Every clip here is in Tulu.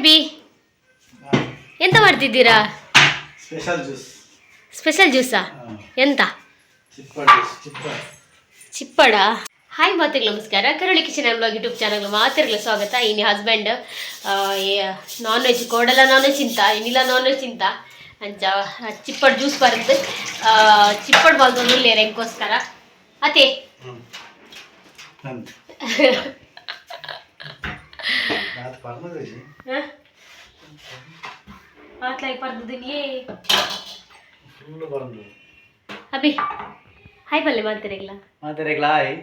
ಅಬ್ಬಿ, ಎಂತ ಮಾಡ್ತಿದ್ದೀರಾ? Special juice. ಸ್ಪೆಷಲ್ ಜ್ಯೂಸಾ? ಎಂತ? ಚಿಪ್ಪಡ್ ಜ್ಯೂಸ್, ಚಿಪ್ಪಡ್. ಚಿಪ್ಪಡ. ಹಾಯ್ ಮಾತೆಗಳು, ನಮಸ್ಕಾರ. ಕರುಳಿ ಕಿಚನ್ ಬ್ಲಾಗ್ ಯೂಟ್ಯೂಬ್ ಚಾನಲ್ ಮಾತೆರ್ಗಳ ಸ್ವಾಗತ. ಇನ್ನು ಹಸ್ಬೆಂಡ್ ನಾನ್ ವೆಜ್ ಕೋಡಲ ನಾನ್ ವೆಜ್ ಚಿಂತ ಇನ್ನಿಲ್ಲ, ನಾನ್ ವೆಜ್ ಚಿಂತ ಅಂಚ ಚಿಪ್ಪಡ್ ಜ್ಯೂಸ್ ಬರುತ್ತೆ. ಚಿಪ್ಪಡ್ ಬಾಲ್ದೊಂದು ಎಂಕೋಸ್ಕರ ಅತೆ. ನಂದು ರಾತ್ ಪರ್ಮದಜಿ. ಮಾತ್ಲಾಗಿ ಪರ್ದದಿನಿ. ಫುಲ್ ಬರಂದು. ಅಭಿ, ಹಾಯ್ ಬಲ್ಲೆ ಮಾತಾಡಿಲ್ಲ. ಮಾತಾಡಿಗ್ಲ ಹಾಯ್.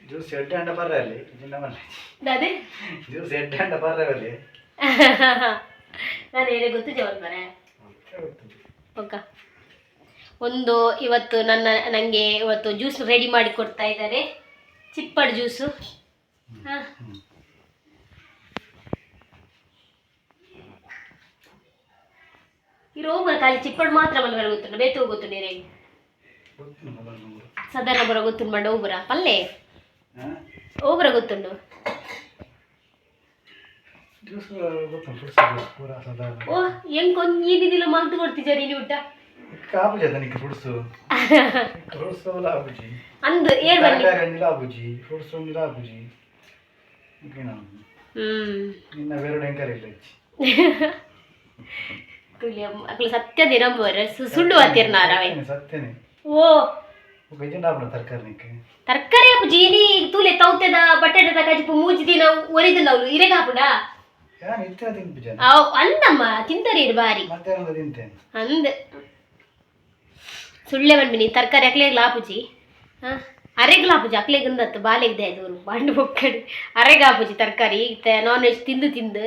ಜ್ಯೂಸ್ ಎಡ್ಡೆ ಅಂಡ ಪರ್ರೆ ಅಲ್ಲಿ ಜಿನ್ನ ಮಲ್ಲೆ. ದಾದೆ? ಜ್ಯೂಸ್ ಎಡ್ಡೆ ಅಂಡ ಪರ್ರೆ ಅಲ್ಲಿ. ನಾನು ಏನೇ ಗೊತ್ತು ಜವಲ್ ಬರ. ಓಕ, ಒಂದು ಇವತ್ತು ನನಗೆ ಇವತ್ತು ಜ್ಯೂಸ್ ರೆಡಿ ಮಾಡಿ ಕೊಡ್ತಾ ಇದ್ದಾರೆ, ಚಿಪ್ಪಡ್ ಜ್ಯೂಸು. ಹಾಂ, ಈ ರೋಗ ಖಾಲಿ ಚಿಪ್ಪಡ್ ಮಾತ್ರ ಮಲ್ಬರ ಗೊತ್ತುಂಟು, ಬೇತು ಗೊತ್ತು ನೀರೇ. ಸಾಧಾರಣ ಬರ ಗೊತ್ತುಂಟು ಮಂಡ ಓಬರ ಪಲ್ಲೆ. ಓಬರ ಗೊತ್ತುಂಟು. ಜ್ಯೂಸ್ ಗೊತ್ತು, ಫ್ರೂಟ್ಸ್ ಜ್ಯೂಸ್ ಪೂರ ಸಾಧಾರಣ. ಓ, ಹೆಂಗ್ ಕೊಂದು ಮಲ್ತು ಕೊಡ್ತಿದ್ದಾರೆ ನೀನು ಊಟ. ಕಾಪುಜಿ ಅದ ನಿಕ್ಕೆ ಫ್ರೂಟ್ಸ್ ಫ್ರೂಟ್ಸ್ ಆಪುಜಿ. ಅಂದು ಏರ್ ಬನ್ನಿ. ತರಕಾರಿ ಒಂಜಿಲ ಆಪುಜಿ, ಫ್ರೂಟ್ಸ್ ಒಂಜಿಲ ಆಪುಜಿ. ನಿನ್ನ ಬೇರೆ ಎಂಕರ್ ಇಲ್ಲ. ತುಲಿ ಅಕ್ಲು ಸತ್ಯ ದಿನಂಬರ್ ಸುಳ್ಳು ಆತಿರ್ನಾರವೆ. ಸತ್ಯನೇ. ಓ. ಗಜಂಡ ಆಪುನ ತರಕಾರಿ ನಿಕ್ಕೆ. ತರಕಾರಿ ಆಪುಜಿ. ನೀ ತೂಲೆ, ತೌತೆದ ಬಟಾಟದ ಕಜಿಪು ಮೂಜಿ ದಿನ ಒರಿದು ನಾವು ಇರೆಗೆ ಹಾಪುಡ. ಯಾನ್ ಇತ್ತೆ ತಿನ್ಪುಜ. ಅವ್ ಅಂದಮ್ಮ, ತಿಂತಾರೆ ಇರು ಬಾರಿ. ಮಧ್ಯಾಹ್ನದ ತಿಂತೇನೆ. ಅಂದ್ ಸುಳ್ಳೆ ಬಂದ್ಬಿನಿ, ತರಕಾರಿ ಅಕ್ಲೆಗ್ ಆಪುಜಿ. ಹಾಂ, ಅರೆಗ್ಲ ಆಪುಜಿ. ಅಕ್ಲೆಗ್ ಅಂದತ್ತು ಬಾಲೆಗ್ ದೂರು ಬಾಂಡು ಬೊಕ್ಕಡಿ ಅರೆಗ್ ಆಪುಜಿ ತರಕಾರಿ. ಇತ್ತೆ ನಾನ್ ವೆಜ್ ತಿಂದು ತಿಂದು.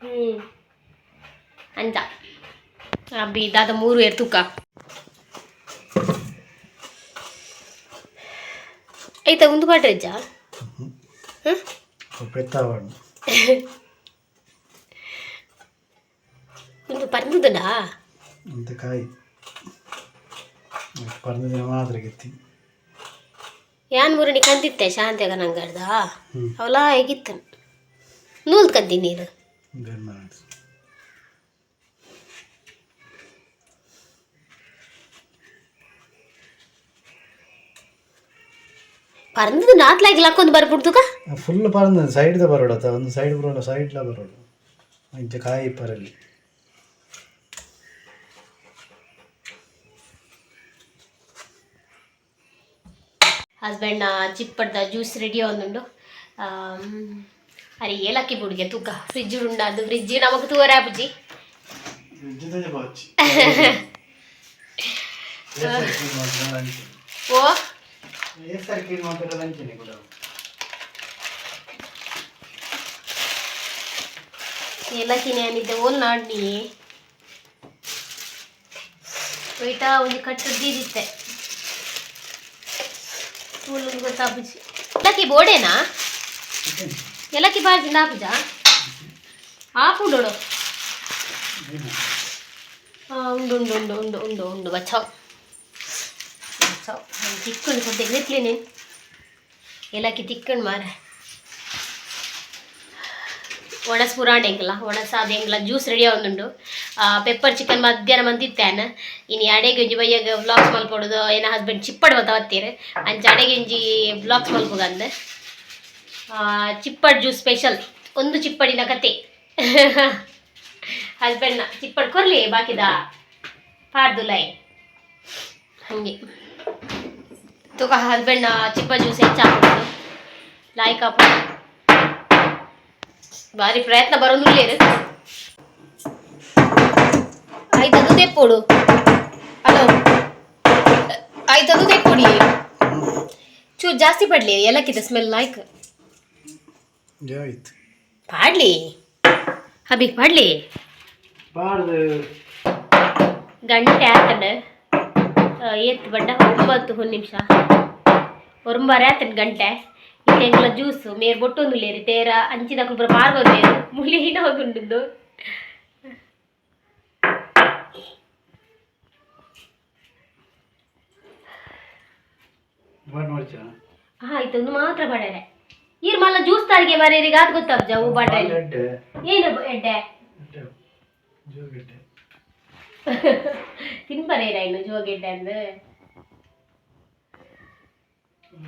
ಹ್ಞೂ, ಅಂಚ ಅಬ್ಬಿ ದಾದ ಮೂರು ಏರ್ ತೂಕ ಐತ ಒಂದು ಪಾಟ್ರೆಜ್ಜ. ಹ್ಞೂ. ಪೆತ್ತಾವಣ್ಣು. ಒಂದು ಪರ್ದುದಾ. ಅಂತ ಕಾಯಿ ಪರ್ದ ದಿನ ಮಾತ್ರ ಗೆತ್ತಿ. ಯಾನ್ ಮುರಣಿ ಕಂದಿತ್ತೆ ಶಾಂತಿಯಾಗ ನಂಗರ್ದ. ಅವಲ ಹೇಗಿತ್ತು ನೂಲ್ ಕಂದಿ ನೀರು. ಪರ್ದದ ನಾತ್ಲಾಗಿ ಲಾಕೊಂದು ಬರ್ಬಿಡ್ದುಕ. ಫುಲ್ ಪರಂದ ಸೈಡ್ದ ಬರೋಡ, ಒಂದು ಸೈಡ್ ಬರೋಡ, ಸೈಡ್ಲ ಬರೋಡು, ಇಂಚ ಕಾಯಿ ಪರಲ್ಲಿ. ಹಸ್ಬೆಂಡ್ನ ಚಿಪ್ಪಡ್ದ ಜ್ಯೂಸ್ ರೆಡಿ ಒಂದುಂಡು. ಅರೆ, ಏಲಕ್ಕಿ ಬುಡಿಗೆ ತೂಕ ಫ್ರಿಜ್ ಉಂಡ. ಅದು ಫ್ರಿಜ್ ನಮಕ್ ತೂವರೆ ಆಪುಜಿ. ಓ. ಏಲಕ್ಕಿನೇ ಏನಿದ್ದೆ ಓಲ್ ನಾಡ್ನಿ ಒಯ್ಟಾ ಒಂದು ಕಟ್ಟು ದೀದಿತ್ತೆ ತೂಲು ಗೊತ್ತಾಪುಜಿ. ಏಲಕ್ಕಿ ಬೋಡೇನಾ? ಏಲಕ್ಕಿ ಬಾಜಿಂದ ಆಪುಜ ಆಪುಂಡೋಡು. ಹಾಂ, ಉಂಡು ಉಂಡು ಉಂಡು ಉಂಡು ಉಂಡು ಉಂಡು. ಬಚಾವ್ ಬಚಾವ್. ತಿಕ್ಕೊಂಡು ಸದ್ಯ ನಿತ್ಲಿ ನೀನು ಏಲಕ್ಕಿ ತಿಕ್ಕೊಂಡು ಮಾರೆ. ಒಣಸ್ ಪುರಾಣ ಎಂಗ್ಲ ಒಣಸ ಅದು ಎಂಗ್ಲ ಜ್ಯೂಸ್ ರೆಡಿ ಆವೊಂದುಂಡು. ಪೆಪ್ಪರ್ ಚಿಕನ್ ಮಧ್ಯಾಹ್ನ ಮಂದಿತ್ತೇನೆ. ಇನಿ ಅಡೆಗೆ ಒಂಜಿ ಬಯ್ಯಗ ವ್ಲಾಗ್ಸ್ ಮಲ್ಪೊಡುದು. ಏನ ಹಸ್ಬೆಂಡ್ ಚಿಪ್ಪಡ್ ಮತ ಬತ್ತೀರು, ಅಂಚ ಅಡೆಗೆ ಒಂಜಿ ವ್ಲಾಗ್ಸ್ ಮಲ್ಪುಗಂದು. ಚಿಪ್ಪಡ್ ಜ್ಯೂಸ್ ಸ್ಪೆಷಲ್, ಒಂದು ಚಿಪ್ಪಡಿನ ಕತೆ. ಹಸ್ಬೆಂಡ್ನ ಚಿಪ್ಪಡ್ ಕೊರ್ಲಿ, ಬಾಕಿದ ಪಾಡ್ದುಲೈ ಹಾಗೆ ತುಕ. ಹಸ್ಬೆಂಡ್ನ ಚಿಪ್ಪಡ್ ಜ್ಯೂಸ್ ಹೆಚ್ಚಾಪುಂಡು, ಲಾಯ್ಕ್ ಆಪುಂಡು. ಬಾರಿ ಪ್ರಯತ್ನ ಬರೋದುಲ್ಲೇರು. ಆಯ್ತದು ತೆಪ್ಪೋಡು. ಹಲೋ, ಆಯ್ತದು ತೆಪ್ಪೊಡಿ. ಚೂರು ಜಾಸ್ತಿ ಪಡ್ಲಿ, ಏಲಕ್ಕಿದ ಸ್ಮೆಲ್ ಲಾಯ್ಕ್. ಆಯ್ತು. ಪಾಡ್ಲಿ ಅಭಿ, ಪಾಡ್ಲಿ. ಪಾಡ್ದು. ಗಂಟೆ ಆತಂಡ ಏತ್ ಬಡ್ಡ? 9 1 ನಿಮಿಷ ಒರಂಬಾರೆ ಆತಂಡ್ ಗಂಟೆ. ಇತ್ತೆ ಎಂಕ್ಲ ಜ್ಯೂಸ್ ಮೇರ್ ಬೊಟ್ಟೊಂದುಲ್ಲೇರಿ ತೇರ ಅಂಚಿನಕುಲು ಪೂರ ಪಾರ್ಗೊಂದೇರು ಮುಲಿನ ಹೋಗುಂಡುಂದು. ಹಾಂ, ಆಯ್ತು, ಒಂದು ಮಾತ್ರ ಪಡರೆ. ಈರ್ ಮಲ್ಲ ಜ್ಯೂಸ್ ತಾರಿಗೆ ಮರೇರಿಗೆ ಅದು ಗೊತ್ತಾಗ್ಜ ಅವು ಬಾಟಲ್. ಎಡ್ಡೆ. ಏನು ಎಡ್ಡೆ? ಎಡ್ಡೆ, ಜೋಗೆಡ್ಡೆ. ತಿನ್ಬರೇರ ಇನ್ನು ಜೋಗೆಡ್ಡೆ ಅಂದು.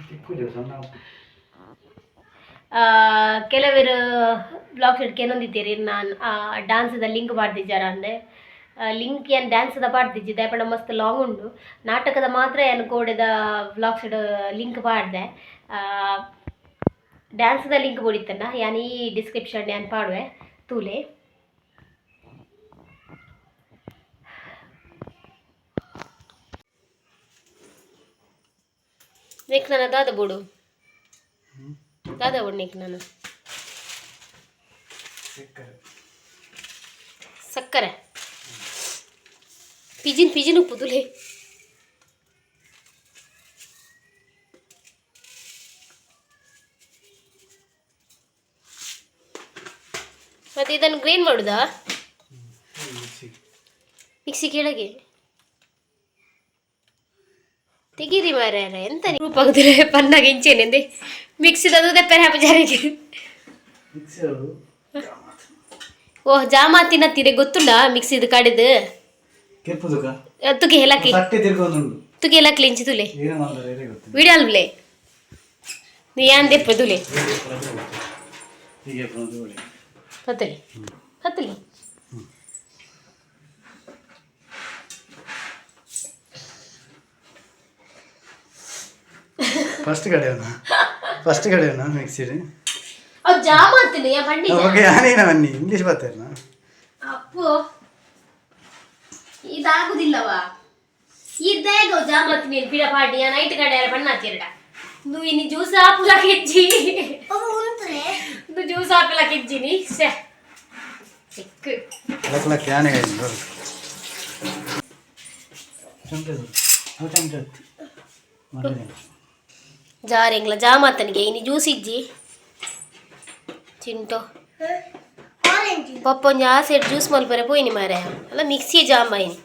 ತಿಕ್ಕುಜ ಸಣ್ಣ. ಕೆಲವರು ಬ್ಲಾಗ್ ಶೀಟ್ ಏನೊಂದಿತ್ತೀರಿ, ನಾನು ಡಾನ್ಸ್ದ ಲಿಂಕ್ ಪಾಡ್ದಿಜ್ಜಾರ ಅಂದೆ. ಲಿಂಕ್ ಏನು ಡ್ಯಾನ್ಸ್ದ ಪಾಡ್ದಿಜ್ಜಿ, ದಾಯೆಪಂಡ ಮಸ್ತ್ ಲಾಂಗ್ ಉಂಡು. ನಾಟಕದ ಮಾತ್ರ ಏನು ಕೋಡೆದ ಬ್ಲಾಗ್ ಶೀಟ್ ಲಿಂಕ್ ಪಾಡ್ದೆ. ಡ್ಯಾನ್ಸ್ದ ಲಿಂಕ್ ಬೋಡಿತ್ತನ್ನ ಯಾನ್ ಈ ಡಿಸ್ಕ್ರಿಪ್ಷನ್ ಯಾನ್ ಪಾಡುವೆ, ತೂಲೆ. ನೆಕ್ ನನ್ನ ದಾದ ಬೋಡು, ದಾದ ಬೋಡು ನೆಕ್ ನಾನು. ಸಕ್ಕರೆ. ಸಕ್ಕರೆ ಪಿಜಿನ್ ಪಿಜಿನ್ ಉಪ್ಪು ತುಲೆ. ಮತ್ತೆ ಇದನ್ನು ಗ್ರೈಂಡ್ ಮಾಡುದಾ? ಮಿಕ್ಸಿ. ಮಿಕ್ಸಿ ಕೆಳಗೆ ತೆಗೀರಿ ಮಾರ್ಯಾರ, ಎಂತ ರೂಪ ಆಗುದಿಲ್ಲ ಪನ್ನಾಗ ಇಂಚೇನೆಂದೆ ಮಿಕ್ಸಿದ ಅದು ದೆಪ್ಪರೆ ಹಾಪ ಜಾರಿಗೆ. ಮಿಕ್ಸಿ ಅದು. ಓಹ್, ಜಾಮಾ ತಿನ್ನತ್ತೀರಿ ಗೊತ್ತುಂಡ ಮಿಕ್ಸಿದು ಕಡಿದು. ಕೆಪ್ಪುದುಕ. ತುಗೆ ಹೇಳಕ್ಕೆ. ತಟ್ಟೆ ತಿರ್ಗೊಂದುಂಡು. ತುಗೆ ಹೇಳಕ್ಕೆ ಇಂಚಿ ತುಲೆ. ಏನು ಮಾಡ್ತಾರೆ ಏನೇ ಗೊತ್ತಿಲ್ಲ. ವಿಡಿಯೋ ಅಲ್ವೇ ನೀ ಯಾನ್ ದೆಪ್ಪ ತುಲೆ. ಹೀಗೆ ಎಪ್ಪುನದು ಗೊತ್ತು. ಹೀಗೆ ಎಪ್ಪುನದು ಒಳ್ಳೆ. ಹತ್ತಲಿ ಹತ್ತಲಿ. ಫಸ್ಟ್ ಕಡೆಯವನ, ಫಸ್ಟ್ ಕಡೆಯವನ ಮಿಕ್ಸಿರಿ. ಅವ್ ಜಾಮ ತಿನ್ನು ಯಾ ಬಂಡಿ. ಓಕೆ, ಯಾನೇನ ಬನ್ನಿ ಇಂಗ್ಲೀಷ್ ಬರ್ತಾರನ. ಅಪ್ಪು, ಇದಾಗುದಿಲ್ಲವಾ ಇದ್ದಾಗ ಜಾಮ ತಿನ್ನಿ ಬಿಡ ಪಾಡಿ. ನೈಟ್ ಕಡೆ ಯಾರ ಬಣ್ಣ ಹತ್ತಿರಡ ನು ಇನ್ನು ಜ್ಯೂಸ್ ಆಪುಲ ಕೆಜ್ಜಿ, ನು ಜ್ಯೂಸ್ ಆಪುಲ ಕೆಜ್ಜಿನಿ ಸೆ ಚಿಕ್ಕ. ಲಕ್ ಲಕ್ ಯಾನೆ ನೋಡು. ಚಮಚ ಅವು ಚಮಚ ಮರೇ. ಜಾರೆಂಗ್ಲ ಜಾಮಾತನಿಗೆ ಇನ್ನು ಜ್ಯೂಸ್ ಇಜ್ಜಿ ಚಿಂಟು. ಪಪ್ಪ ಒಂಜಿ ಆ ಸೈಡ್ ಜ್ಯೂಸ್ ಮಲ್ಪರೆ ಪೋಯಿನಿ ಮಾರೆ. ಅಲ್ಲ, ಮಿಕ್ಸಿ ಜಾಮ್ ಆಯ್ನಿ.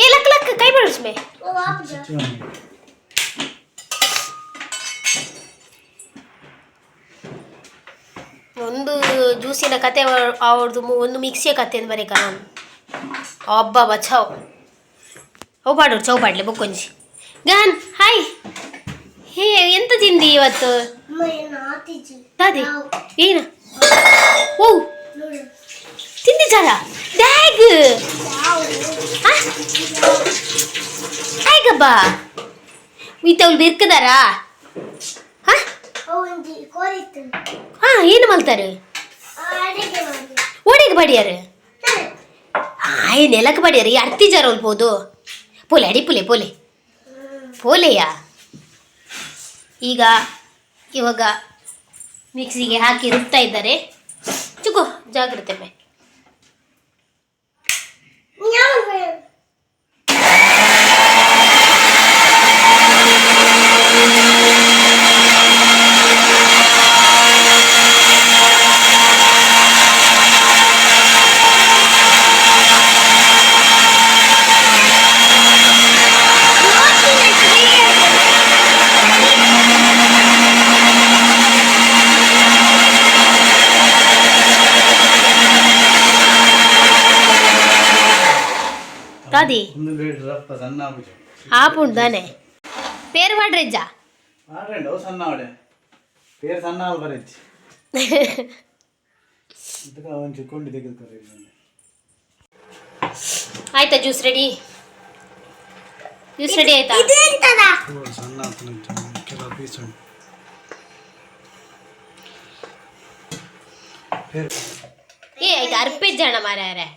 ಏ ಲಕ್ ಲಕ್, ಕೈ ಬಡಿಸ್ಮೆ. ಒಂದು ಜ್ಯೂಸಿನ ಕತೆ ಅವ್ರದ್ದು, ಒಂದು ಮಿಕ್ಸಿಯ ಕತೆ ಅಂತ ಬರೀಕ ನಾನು. ಅಬ್ಬ ಬಚಾವ್ ಅವು ಪಾಡೋರು ಚೌ ಪಾಡ್ಲೆ ಬೊಕ್ಕೊಂಜಿ ಗಾನ್. ಹಾಯ್, ಹೇ, ಎಂತ ತಿಂದಿ ಇವತ್ತು? ದಾದಿ ಏನ? ಓ, ತಿಂದಿದ್ದಾರ ಡ್ಯಾಗ್ ಹಾಯ್ ಗಬ್ಬಾ ಈತ ಅವ್ಳು ಬಿರ್ಕದಾರಾ? ಹಾ ಹಾ, ಏನು ಮಲ್ತಾರೆ? ಓಡೆಗೆ ಬಡಿಯಾರ? ಆಯ್, ನೆಲಕ್ಕೆ ಬಡಿಯಾರ. ಈ ಅರ್ತಿ ಜಾರ ಪೋದು ಪೋಲೆ ಅಡಿ ಪುಲೆ ಪೋಲೆ ಪೋಲೆಯಾ. ಈಗ ಇವಾಗ ಮಿಕ್ಸಿಗೆ ಹಾಕಿ ರುಬ್ತಾ ಇದ್ದಾರೆ. ಚುಕೋ, ಜಾಗ್ರತೆ ಮೇ. ದಾದಿ. ಒಂದು ಬೇಡ ರಪ್ಪ ಸಣ್ಣ ಆಪುಜಿ. ಆಪುಂಡು ತಾನೆ ಪೇರು ಮಾಡ್ರೆಜ್ಜ. ಆಡ್ರಂಡು ಅವು ಸಣ್ಣ ಆಡೆ ಪೇರು ಸಣ್ಣ ಆಲ್ ಬರಜ್ಜಿ. ಇದಕ್ಕೆ ಅವನು ಚಿಕ್ಕೊಂಡು ತೆಗೆದುಕೊರಿ. ಆಯ್ತಾ? ಜ್ಯೂಸ್ ರೆಡಿ, ಜ್ಯೂಸ್ ರೆಡಿ ಆಯ್ತಾ? ಸಣ್ಣ ಆತನ ಕೆಲವು ಪೀಸ್ ಉಂಟು ಪೇರು. ಏ, ಆಯ್ತು, ಅರ್ಪೆಜ್ಜಣ ಮಾರ್ಯಾರೆ.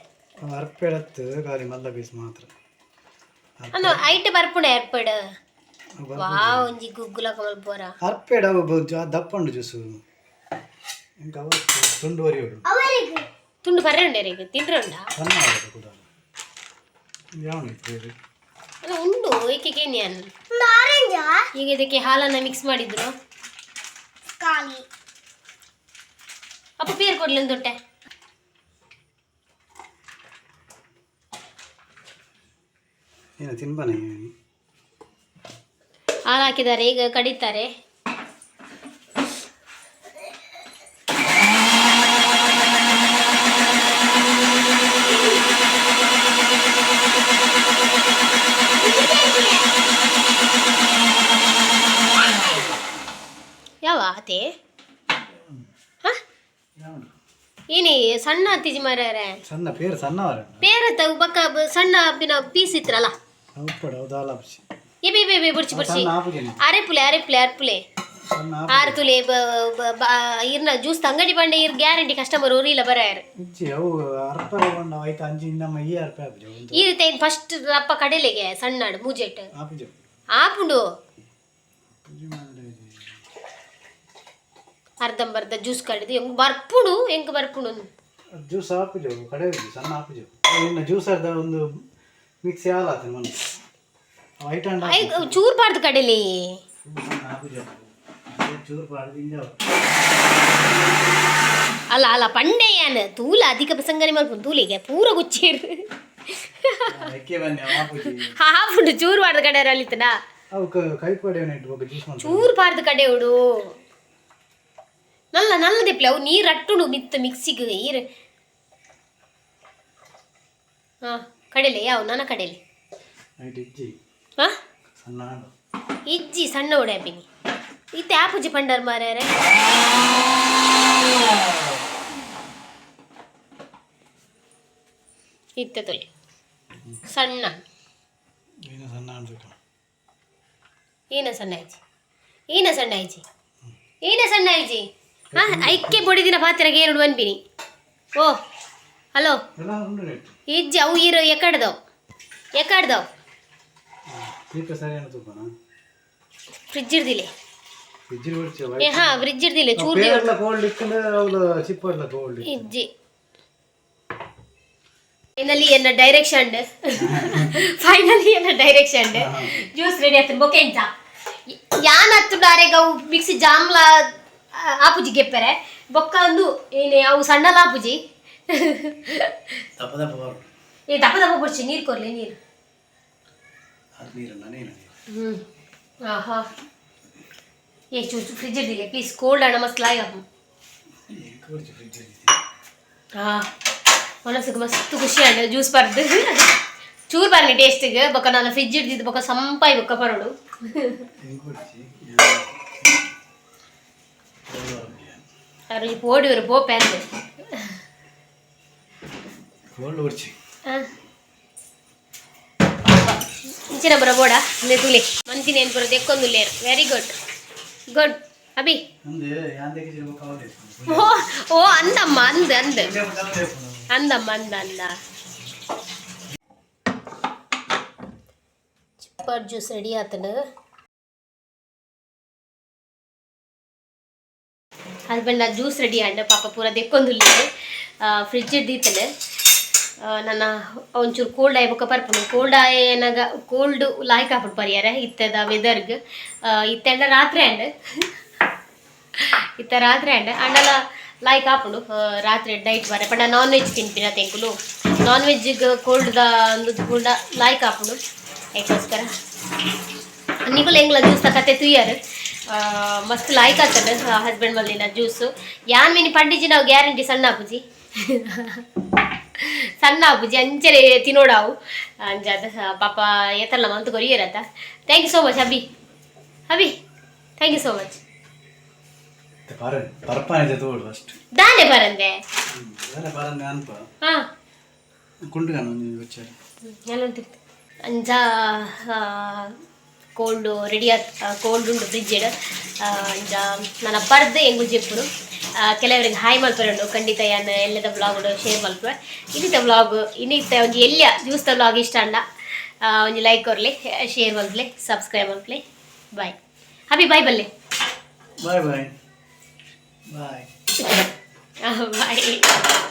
ಅರ್ಪೆಡತ್ತು ಖಾಲಿ ಮಲ್ಲ ಪೀಸ್ ಮಾತ್ರ. ಅಂದು ಐಟ್ ಬರ್ಪುಂಡೆ ಅರ್ಪೆಡ್. ವಾ, ಒಂಜಿ ಗುಗ್ಗುಲ ಕಮಲ್ ಪೋರ. ಅರ್ಪೆಡ ಅವು ದಪ್ಪ ಉಂಡು ಜ್ಯೂಸು. ಇಂಕ ಅವು ತುಂಡು ವರಿಯೋಡು. ತುಂಡು ಬರ್ರೆ ಉಂಡೆ ರೇಗ್ ತಿಂದ್ರೆ ಉಂಡಾ? ಸಣ್ಣ ಆಡೋದು ಕೂಡ ಯಾವ ಬೇರೆ. ಅಲ್ಲ, ಉಂಡು ಏಕೆ ಏನ್. ಈಗ ಇದಕ್ಕೆ ಹಾಲನ್ನ ಮಿಕ್ಸ್ ಮಾಡಿದ್ರು. ಅಪ್ಪ ಪೇರು ಕೊಡ್ಲಿ ಒಂದು ದೊಟ್ಟೆ. ಏನು ತಿನ್ಬಾನೆ? ಹಾಲು ಹಾಕಿದ್ದಾರೆ, ಈಗ ಕಡಿತಾರೆ. ಯಾವ ಅತೆ? ಹಾ, ಏನೇ ಸಣ್ಣ ಅತ್ತಿಜಿ ಮಾರ್ಯಾರೆ. ಸಣ್ಣ ಪೇರು ಸಣ್ಣ ವರ. ಪೇರತ್ತ ಬಕ್ಕ ಸಣ್ಣ ಪಿನ ಪೀಸ್ ಇತ್ರಲ್ಲ. ಉಪ್ಪಡ ಹೌದಲ್ಲ? ಏ ಬೇ ಬೇ ಬೇ, ಬುಡ್ಚಿ ಬುಡ್ಚಿ. ಸಣ್ಣ ಆಪುಜಿ. ಅರೆಪುಲೆ ಅರೆಪುಲೆ ಅರ್ಪುಲೆ. ಸಣ್ಣ. ಆರು ತುಲೆ ಇರ್ನ ಜ್ಯೂಸ್ ಅಂಗಡಿ ಬಂಡೆ ಇರ್ ಗ್ಯಾರಂಟಿ ಕಸ್ಟಮರ್ ಊರಿಲ್ಲ ಬರಾಯರ್. ಇಜ್ಜಿ, ಅವು ಅರ್ಪರ ಬಣ್ಣ ಐತ ಅಂಜಿ ನಮ್ಮ ಈ ಅರ್ಪೆ ಆಪುಜಿ ಒಂದು. ಈ ರೀತಿ ಫಸ್ಟ್ ಅಪ್ಪ ಕಡಲೆಗೆ ಸಣ್ಣಾಡು ಮೂಜೆಟ್. ಆಪುಜಿ. ಆಪುಂಡು. ಪೂಜೆ ಮಾಡಿದ್ರೆ. ಅರ್ಧಂಬರ್ಧ ಜ್ಯೂಸ್ ಕಡಿದು ಹೆಂಗ್ ಬರ್ಪುಂಡು, ಹೆಂಗ್ ಬರ್ಪುಂಡು. ಜ್ಯೂಸ್ ಆಪುಜಿ, ಕಡೆ ಸಣ್ಣ ಆಪುಜಿ. ಇನ್ನು ಜ್ಯೂಸ್ ಅರ್ಧ ಒಂದು ಮಿಕ್ಸಿ ಹಾಲು ಆತ ಮನೆ ವೈಟ್ ಅಂಡ್ I ಚೂರ್ ಬಾರ್ದು ಕಡಲೆ. ಆಪುಜಿ, ಚೂರು ಪಾಡ್ದು ಇಂಜ. ಅಲ್ಲ ಅಲ್ಲ, ಪಂಡೆ ಯಾನ್ ತೂಲ ಅಧಿಕ ಪ್ರಸಂಗನೆ ಮಲ್ಪುಂಡು ತೂಲಿಗೆ ಪೂರ ಗುಚ್ಚೇರು. ಎಕ್ಕೆ ಬನ್ನಿ ಆಪುಜಿ. ಹಾಪುಂಡು, ಚೂರು ಬಾರ್ದು ಕಡೆ ಅಲ್ಲಿತ್ತನ. ಅವು ಕೈ ಪಡೆಯೋಣ ಇಟ್ಟು ಜ್ಯೂಸ್ ಮಾಡ್ತಾರೆ. ಚೂರು ಬಾರ್ದು ಕಡೆ ಉಡು. ನಲ್ಲ ನಲ್ಲ ದಿಪ್ಲೆ, ಅವು ನೀರು ಅಟ್ಟುಂಡು ಮಿತ್ತ ಮಿಕ್ಸಿಗೆ ನೀರು. ಹಾ, ಕಡಲೆ ಯಾವ ನನ್ನ ಕಡಲೆ. ನೈಟ್ ಇಜ್ಜಿ. ಹಾ. ಸಣ್ಣ ಹಾಡು. ಇಜ್ಜಿ, ಸಣ್ಣ ಒಡೆ ಅಪ್ಪಿನಿ ಇತ್ತೆ ಆಪುಜಿ ಪಂಡರ್ ಮಾರ್ಯಾರೆ. ಇತ್ತೆ ತೊಲಿ ಸಣ್ಣ. ಏನು ಸಣ್ಣ ಅನ್ಬೇಕು. ಏನ ಸಣ್ಣ ಆಯ್ಚಿ, ಏನ ಸಣ್ಣ ಆಯ್ಚಿ, ಏನ ಸಣ್ಣ ಆಯ್ಚಿ. ಹಾ, ಐಕ್ಕೆ ಬೊಡಿದಿನ ಪಾತ್ರೆಗೆ ಎರಡು ಅನ್ಪಿನಿ. ಓ ಹಲೋ. ಎಲ್ಲ ಉಂಡು ರೇಟ್. ಇಜ್ಜಿ, ಅವು ಇರು ಎಕಡ್ದವು ಎಕಡ್ದವು. ದೀಪ ಸರಿயான ತೂಪನ. ಫ್ರಿಜ್ ಇರ್ದಿಲ್ಲ. ಫ್ರಿಜ್ ಬಿಡ್ಸಿ. ಏ ಹಾ, ಫ್ರಿಜ್ ಇರ್ದಿಲ್ಲ ಚೂರು. ಪೇರ್ಲ ಕೋಲ್ಡ್ ಇಕ್ಕಂದ್ರೆ ಅವ್ಲು ಚಿಪ್ಪರ್ಲ ಕೋಲ್ಡ್. ಇಜ್ಜಿ. ಫೈನಲಿ ಎನ್ನ ಡೈರೆಕ್ಷನ್, ಫೈನಲಿ ಎನ್ನ ಡೈರೆಕ್ಷನ್ ಜ್ಯೂಸ್ ರೆಡಿ ಆಯ್ತು. ಬೊಕೆ ಎಂಚ ಯಾನ್ ಹತ್ತುಂಡು ಅರೆಗ ಅವು ಮಿಕ್ಸಿ ಜಾಮ್ಲ ಆಪುಜಿ ಗೆಪ್ಪೆರೆ ಬೊಕ್ಕ ಅಂದು ಏನೇ ಅವು ಸಣ್ಣಲ ಆಪುಜಿ. ದಪ್ಪ ದಪ್ಪ ಬರು. ಏ, ದಪ್ಪ ದಪ್ಪ ಬುಡ್ಚಿ, ನೀರು ಕೊರ್ಲಿ ನೀರು. ಅದು ನೀರನ್ನ ನೀನು. ಹ್ಞೂ, ಆಹಾ, ಏ ಚೂರು ಫ್ರಿಜ್ ಇರ್ದಿಲ್ಲ ಪ್ಲೀಸ್, ಕೋಲ್ಡ್ ಅಣ್ಣ ಮಸ್ತ್ ಲಾಯ್. ಕೊಡ್ಚಿ ಫ್ರಿಜ್. ಹಾ, ಮನಸ್ಸಿಗೆ ಮಸ್ತ್ ಖುಷಿ ಆಂಡ್ ಜ್ಯೂಸ್ ಬರ್ದು ಚೂರು ಬರ್ಲಿ ಟೇಸ್ಟಿಗೆ ಬೊಕ್ಕ ನಾನು ಫ್ರಿಜ್ ಹಿಡ್ದಿದ್ದು ಬೊಕ್ಕ ಸಂಪಾಯಿ ಬೊಕ್ಕ ಬರೋಡು. ಹೆಂಗೆ ಕೊಡ್ಚಿ? ಅವ್ರು ಪೋಡಿವರು ಪೋಪೆ ಅಂದೆ. ಕೋಲ್ಡ್ ಕೊಡ್ಚಿ. ಇಂಚಿನ ಬರ ಬೋಡ ತುಲೆ ಮಂತಿನ ಏನು ಬರೋದು ಎಕ್ಕೊಂದುಲ್ಲೇರು. Very good good Abhi. ಅಂದೆ ಯಾಂದಕ್ಕೆ ಚಿರುವ ಕಾವಲು. ಓ ಓ, ಅಂದಮ್ಮ, ಅಂದ ಅಂದ ಅಂದಮ್ಮ, ಅಂದ ಅಂದ. ಚಿಪ್ಪರ್ ಜ್ಯೂಸ್ ರೆಡಿ ಆತನ. ಹಸ್ಬೆಂಡ್ ಜ್ಯೂಸ್ ರೆಡಿ ಆಂಡ್ ಪಾಪ ಪೂರ ದೆಕ್ಕೊಂದುಲ್ಲೇರು. ಫ್ರಿಜ್ ದೀತಲೆ ನನ್ನ ಒಂಚೂರು ಕೋಲ್ಡ್ ಆಯ್ ಬೊಕ್ಕ ಪರ್ಪುಂಡು. ಕೋಲ್ಡ್ ಆಯನಾಗ ಕೋಲ್ಡ್ ಲಾಯ್ಕ್ ಆಪುಂಡು ಪರಿಯಾರ ಇತ್ತದ ವೆದರ್ಗ್. ಇತ್ತೆಂಡ ರಾತ್ರಿ ಆಂಡ್, ಇತ್ತ ರಾತ್ರಿ ಆಂಡ್ ಅಂಡಲ ಲಾಯ್ಕ್ ಆಪುಂಡು. ರಾತ್ರಿ ಡೈಟ್ ಬರ ಪಂಡ ನಾನ್ ವೆಜ್ ತಿನ್ಪಿನ ತೆಂಕುಲು ನಾನ್ ವೆಜ್ಗೆ ಕೋಲ್ಡ್ದ ಒಂದು ಕೋಲ್ಡ ಲಾಯ್ಕ್ ಆಪುಂಡು. ಅದಕ್ಕೋಸ್ಕರ ನಿಕುಲು ಎಂಗ್ಲ ಜ್ಯೂಸ್ ಕತೆ ತುಯ್ಯರ್. ಮಸ್ತ್ ಲಾಯ್ಕ್ ಆಗ್ತದೆ ಹಸ್ಬೆಂಡ್ ಮಲ್ಲಿನ ಜ್ಯೂಸು. ಯಾನ್ ಮಿನಿ ಪಂಡಿಜಿ, ನಾವು ಗ್ಯಾರಂಟಿ ಸಣ್ಣ ಆಪುಜಿ, ಸಣ್ಣ ಆಪುಜಿ, ಅಂಚನೆ ತಿನ್ನೋಡಾವು ಅಂಜಾದ. ಪಾಪ ಏತಲ್ಲ ಮಂತ್ ಕೊರಿಯರತ್ತ. Thank you so much Abhi. Abhi, thank you so much. ಪರ ಪರಪಾನಿದೆ ತೋಡು ಫಸ್ಟ್. ದಾನೆ ಬರಂದೆ. ದಾನೆ ಪರಂದೆ ಅನ್ಪ. ಹಾ. ಕುಂಡುಗಾನ ಒಂಜಿ వచ్చారు. ಅಂಚ ಕೋಲ್ಡ್ ರೆಡಿ ಆತ್, ಕೋಲ್ಡ್ ಉಂಡು ಫ್ರಿಜ್. ಅಂಚ ನನ್ನ ಪರ್ದು ಎಂಗು ಜೆಪ್ಪುನು ಕೆಲವರಿಗೆ ಹಾಯ್ ಮಲ್ಪರೆ ಖಂಡಿತ ಯಾನ್ ಎಲ್ಲದ ವ್ಲಾಗ್ ಶೇರ್ ಮಲ್ಪುವೆ. ಇನ್ನಿತ ವ್ಲಾಗ್, ಇನ್ನಿತ್ತ ಒಂಜಿ ಎಲ್ಯ ಜ್ಯೂಸ್ದ ವ್ಲಾಗ್ ಇಷ್ಟ ಅಂಡ ಒಂಜಿ ಲೈಕ್ ಕೊರ್ಲಿ, ಶೇರ್ ಮಲ್ಪಲೆ, ಸಬ್ಸ್ಕ್ರೈಬ್ ಮಲ್ಪಲೆ. ಬಾಯ್ ಅಭಿ, ಬಾಯ್ ಬಲ್ಲೆ. Bye bye bye. ಬಾಯ್.